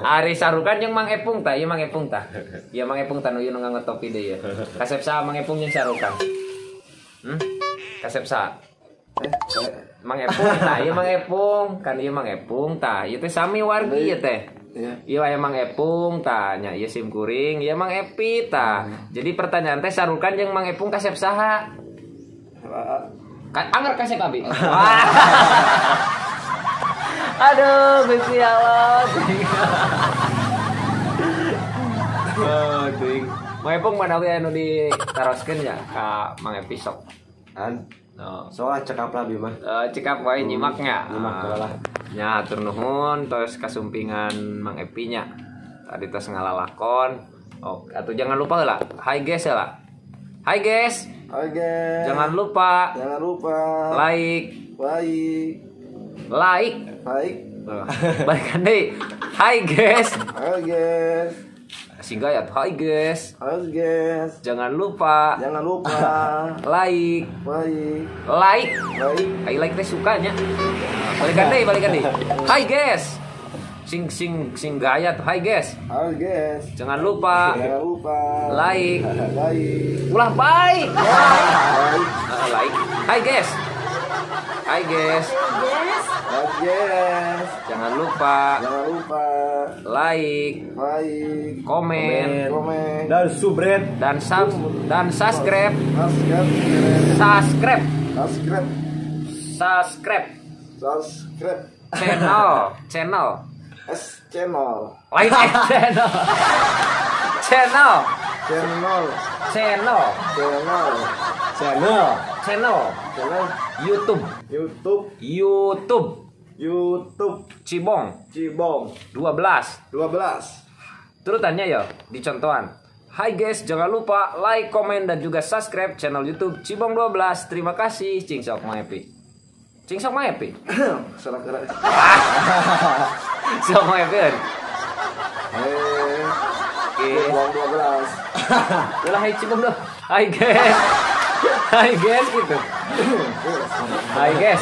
Ari Sarukan jeung Mang Epung tah, ieu Mang Epung tah. Ieu Mang Epung tah nu ieu nu nganggo topi deui ieu. Kasep saha Mang Epung jeung Sarukan? Kasep saha? Mang Epung tah, ieu Mang Epung, kan ieu Mang Epung tah. Ieu teh sami wargi ieu teh. Ieu aya Mang Epung tah, nya ieu sim kuring, ieu Mang Epi tah. Jadi pertanyaan teh Sarukan jeung Mang Epung kasep saha? Anger kasep abi. Aduh, Gusti Allah. Oh, teuing. Mang Epung mana we anu ditaroskeun nya ka Mang Epi sok. An. Oh. Soalnya cekap lah bima. Cekap wae nyimaknya. Nyimak lah. Nya atur nuhun tos kasumpingan Mang Epi nya. Tadi tos ngalalakon. Oh, atuh jangan lupa heula. Hai guys heula. Hai guys. Hai guys. Jangan lupa. Jangan lupa. Like. Like. Like. Like. Balikan deui. Hai guys. Hai guys. Sehingga ya, hai guys. Hai guys. Jangan lupa. Jangan lupa. Like. Like. Like. Like. Hai like teh sukanya. Balikan deui, balikan deui. Hai guys. Sing sing sing gaya tuh. Hai guys. Hai guys. Jangan lupa. Jangan lupa. Like. Like. Ulah baik. Like. Like. Hai guys. Hai guys. Hai guys. Jangan lupa. Jangan lupa. Like, like, komen, komen, dan subscribe, dan sub, dan subscribe, subscribe, subscribe, subscribe, subscribe, subscribe, channel, channel, S channel, lain S channel, channel, channel, channel, channel, channel, channel, channel, YouTube, YouTube, YouTube. YouTube Cibong Cibong 12 12. Turutannya ya dicontohan. Hai guys, jangan lupa like, komen, dan juga subscribe channel YouTube Cibong 12. Terima kasih. Cing sok Mang Epi. Cing sok Mang Epi. Salah gerak. Sok Mang Epi. Cibong 12. Ulah hai Cibong 12. Hai guys. Hai guys gitu. Hai guys.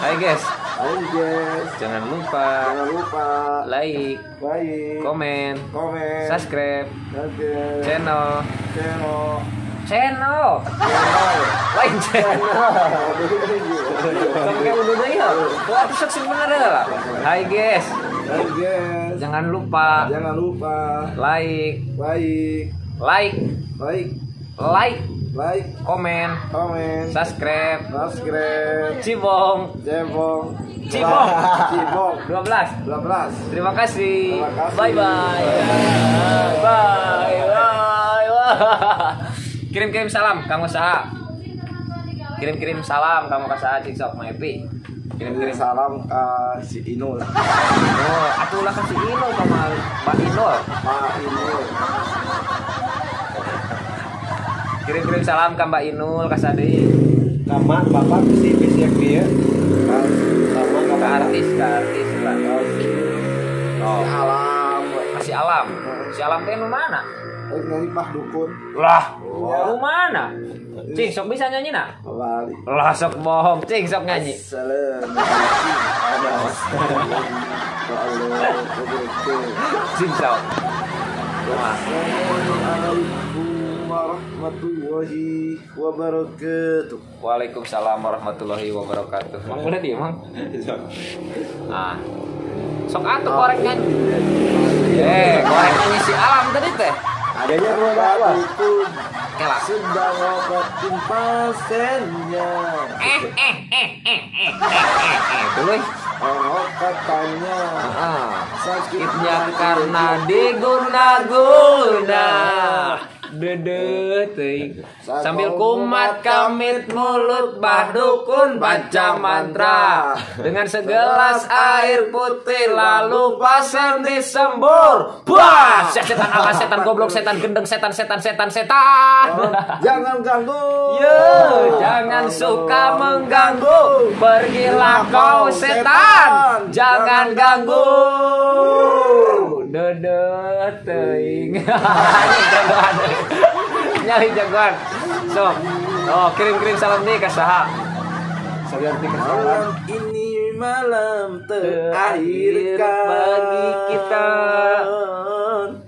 Hai guys. Hai guys. Jangan lupa. Jangan lupa like, like, komen, komen, subscribe, subscribe, channel, channel, channel, channel, lain channel. Sampai udah deui ya. Wah, sok sing bener lah. Hai guys. Hai guys. Jangan lupa. Jangan lupa like, like, like, like, like, like, komen, komen, subscribe, subscribe, Cibong, Cibong, Cibong, Cibong 12, 12. Terima kasih. Terima kasih. Bye bye. Bye bye bye. Kirim-kirim salam kamu saha. Kirim-kirim salam kamu ka saha cik sok Mang Epi. Kirim-kirim salam ke si Inul. Oh, atulah ka si Inul sama Mbak Inul. Mbak Inul. Kirim-kirim salam ke Mbak Inul, ka Sadi. Sama bapak si bisi dia. Sama ke artis, ke artis lah. Oh. Si Alam, si Alam. Si Alam teh nu mana? Nyanyi Pak Dukun. Lah, nu mana? Cing sok bisa nyanyi na? Bali. Lah sok bohong, cing sok nyanyi. Cing sok. Assalamualaikum warahmatullahi wabarakatuh. Waalaikumsalam warahmatullahi wabarakatuh. Mang udah dia, Mang. Ah. Sok atuh korek nyanyi. Korek nyanyi si Alam tadi teh. Adanya rumah itu Kela. Sedang ngobatin pasiennya. Dulu. Oh, katanya. Sakitnya karena diguna-guna. Dede teuing. Sambil kumat kamit mulut Bah Dukun baca mantra dengan segelas air putih lalu pasien disembur. Wah, setan ala setan goblok setan gendeng setan setan setan setan. Oh, jangan ganggu. Yo, jangan suka mengganggu. Pergilah kau setan. Jangan ganggu. Dede teuing. Nyari jagoan. So, oh, kirim-kirim salam nih ke saha. Salam Malam ini malam terakhir bagi kita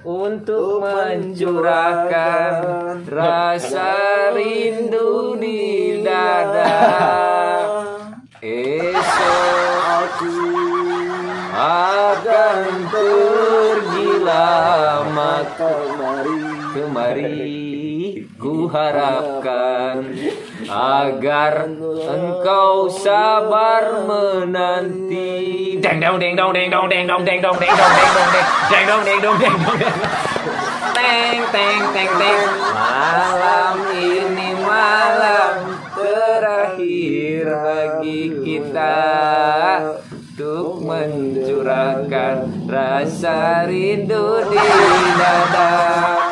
untuk mencurahkan rasa rindu di dada. Esok aku akan pergi lama kemari. Ku harapkan agar engkau sabar menanti. Deng dong deng dong deng dong deng dong deng dong deng dong deng dong deng dong deng dong deng dong deng. Teng teng teng teng. Malam ini malam terakhir bagi kita untuk mencurahkan rasa rindu di dada.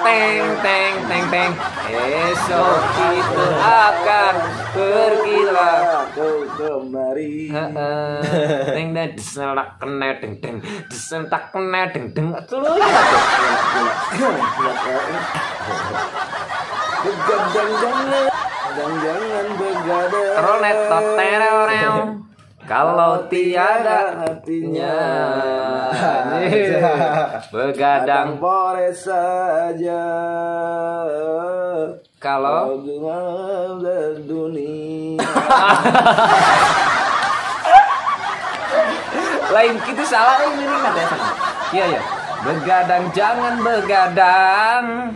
Teng teng teng teng. Esok kita akan pergilah kemari. Teng dan deselak kena deng deng desentak kena deng deng. Tuluy atuh. Begadang jangan begadang. Ronet toteroreo. Kalau tiada artinya begadang boleh saja. Kalau dunia lain gitu salah ini katanya sama. Iya ya. Begadang jangan begadang.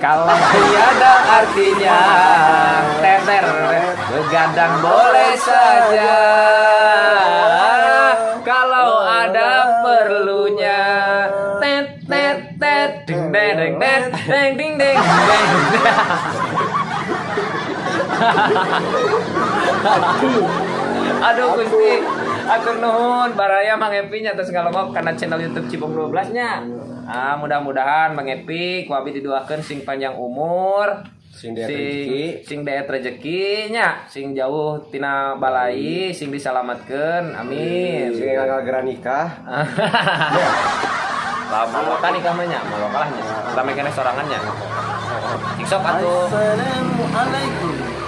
Kalau tiada artinya. Teter. Begadang boleh saja. Kalau ada perlunya. Tet tet tet ding deng deng deng ding deng deng. Aduh Gusti. Atur nuhun baraya Mang Epi nya terus ngalongok kana channel YouTube Cibong 12 nya. Ah, mudah-mudahan Mang Epi ku abi didoakeun sing panjang umur, sing daet rezeki nya, sing jauh tina balai, sing disalamatkeun. Amin. Sing gagal nikah. Lah maloka nikah mah nya, maloka lah nya. Rame keneh sorangan nya. Cik sok atuh.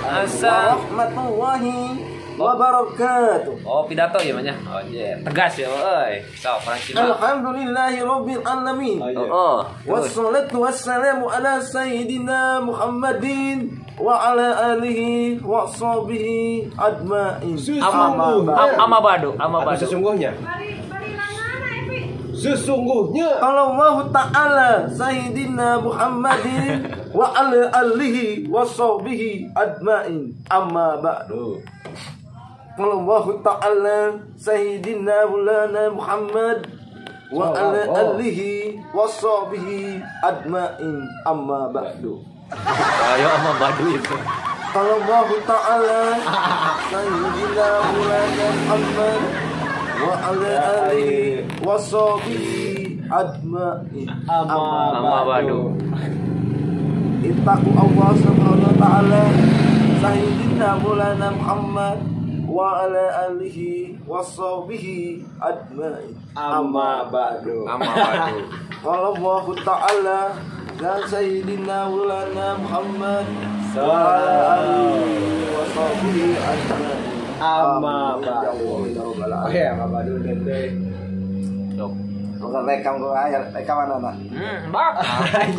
Assalamualaikum warahmatullahi wabarakatuh. Oh, pidato ya banyak. Oh, iya. Tegas ya, euy. Sok orang Cina. Alhamdulillahirabbil alamin. Oh. Wassalatu wassalamu ala sayyidina Muhammadin wa ala alihi wa sahbihi ajmain. Amma badu, amma badu. Sesungguhnya. Sesungguhnya kalau Allah Ta'ala sayyidina Muhammadin wa ala alihi wa sahbihi ajmain. Amma ba'du. Kalau Allah Ta'ala sayyidina Maulana Muhammad wa ala alihi wa sahbihi ajmain. Amma ba'du. Ayo amma ba'du itu. Kalau Allah Ta'ala sayyidina Maulana Muhammad wa ala alihi wa sahbihi ajmain. Amma ba'du. Ittaqu Allah subhanahu wa ta'ala sayyidina Maulana Muhammad wa ala alihi wa sahbihi ajmain. Amma ba'du. Amma ba'du. Qala Allah Ta'ala dan sayyidina Maulana Muhammad wa ala alihi wa sahbihi ajmain. Amma ba'du. Oke, amma ba'du deh. Sok. Bukan rekam gua aya, rekam mana mah? Bak.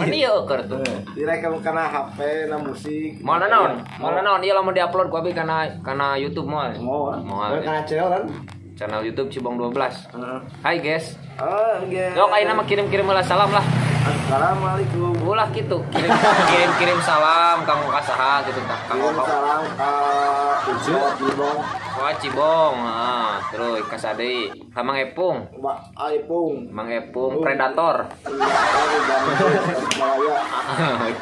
Kan ieu keur tuh. Direkam kana HP na musik. Mana naon? Mana naon ieu lamun diupload ku abi kana YouTube moal. Moal. Kana channel kan? Channel YouTube Cibong 12. Hai guys. Oh, guys. Sok ayeuna mah kirim-kirim heula salam lah. Assalamualaikum. Ulah kitu. Kirim-kirim salam kanggo ka saha kitu tah. Kanggo salam ka Cibong. Wah Cibong, ah, terus ka sadeui. Ka Mang Epung. Epung. Mang Epung Predator.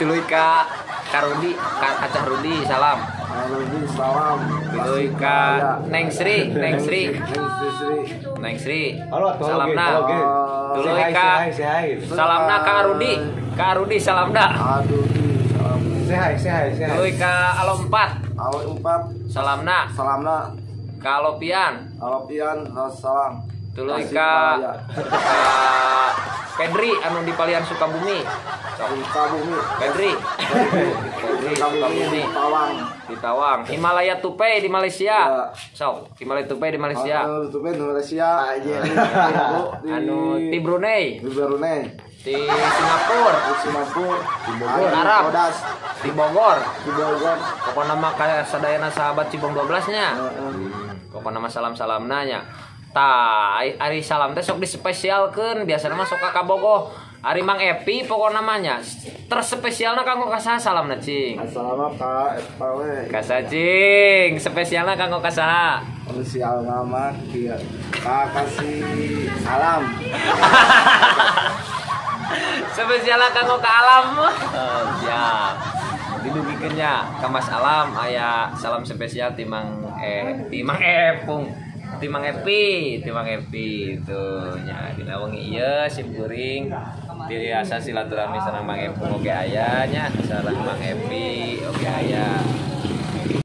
Tuluy ka Rudi, ka Acah Rudi, salam. Rudi salam. Tuluy ka Neng Sri, Neng Sri. Neng Sri. Salamna. Tuluy ka salamna ka Rudi. Ka Rudi salamna. Aduh, salam. Say hi. Tuluy ka Alo 4. Alo 4. Salamna. Salamna. Ka Alopian. Alopian, salam. Tuluy ka Pedri anu di Palian Sukabumi. Sok. Sukabumi. Pedri. Pedri Sukabumi. Tawang. Di Tawang. Himalaya Tupai di Malaysia. Ya. Sok, Himalaya Tupai di Malaysia. Anu Tupai di Malaysia. Anu di Brunei. Di Brunei. Di Singapura. Di Singapura. Di Bogor. Arab. Di Bogor. Di Bogor. Pokokna mah ka sadayana sahabat Cibong 12 nya. Pokokna mah salam-salamna nya. Tah, ari salam teh sok dispesialkeun, biasana mah sok ka kabogoh. Ari Mang Epi pokokna mah nya terspesialna kanggo ka saha salamna cing? Assalamualaikum ka eta we. Ka saha cing? Spesialna kanggo ka saha? Spesial nama kieu. Ka kasih salam. Spesialna kanggo ka alam. Oh, siap. Didugikeun nya ka Mas Alam aya salam spesial ti Mang ti Mang Epung. Ti Mang Epi, ti Mang Epi itu nya dina wengi ieu sim kuring biasa silaturahmi sareng Mang Epung oge aya nya, sareng Mang Epi oge aya.